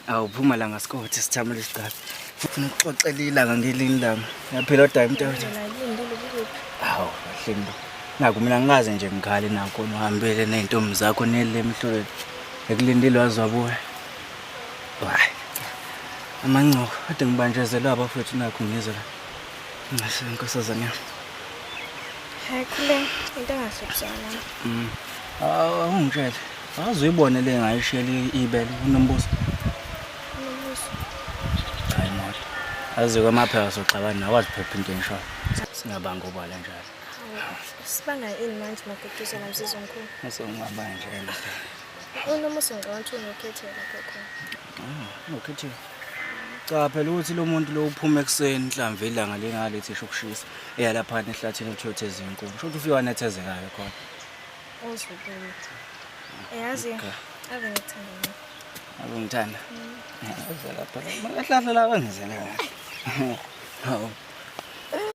Awu phuma la ngasikothe sithamele isigcabe. Funa ukuxoxela ilanga ngelinye ilanga. Yaphila kodwa mntakwethu. Hawu kahle mntu. Naku mina ngikaze nje ngikhale nakho uhambile nezintombi zakho nele emhlolweni. Ekulindile waze wabuya. Hayi. Amancoko kade ngibanjezelwa abafowethu nakho ngizwe la. Ngase nkosazana yami. Hayi khule into engahlobisana. Awu awungitshele. Awaze uyibone le ngayishiyela ibele uNombuso. Unombuso. Hayi moto. Azi kwamaphepha soxabana nawe waziphepha into engishoyo. Singabanga obala njalo. Sibanga ini manje maguduza namsizo mkhulu. Mase ungaba nje. Unomuso ngicabanga ukuthi unokhethelo lapho khona. Ah, unokhethelo. Cha phela ukuthi lo muntu lo uphuma ekuseni mhlawumbe ilanga lingalithi isho ukushisa. Eya lapha ehlathini uthi uyotheza inkuni. Sho ukuthi ufika wanethezekayo khona. Uzwile. Yazi ave ngikuthanda mina. Ave ngithanda. Uze lapha. Makahlahla la bangizele kahle. Hawu.